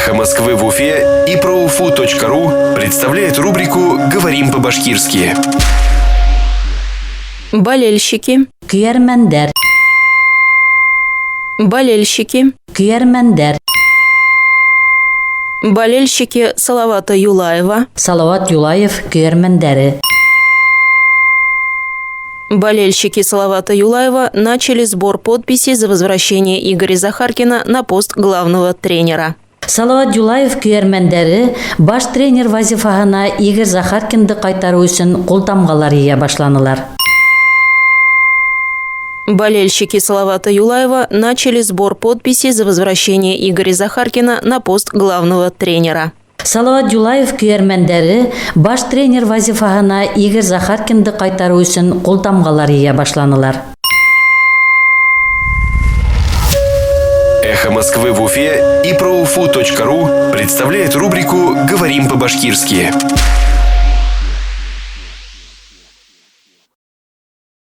«Эхо Москвы» в Уфе и проуфу.ру представляет рубрику «Говорим по-башкирски». Болельщики. Көйәрмәндәр. Болельщики. Көйәрмәндәр. Болельщики Салавата Юлаева. Салават Юлаев көйәрмәндәре. Болельщики Салавата Юлаева начали сбор подписей за возвращение Игоря Захаркина на пост главного тренера. Салават Юлаев көйәрмәндәре баш тренер вазифаһына Игорь Захаркинды ҡайтарыу өсөн ҡултамғалар йыя башланылар. Болельщики Салавата Юлаева начали сбор подписей за возвращение Игоря Захаркина на пост главного тренера. Салават Юлаев көйәрмәндәре баш тренер вазифаһына Игорь Захаркинды ҡайтарыу өсөн ҡултамғалар йыя башланылар. «Эхо Москвы» в Уфе и проуфу.ру представляет рубрику «Говорим по-башкирски».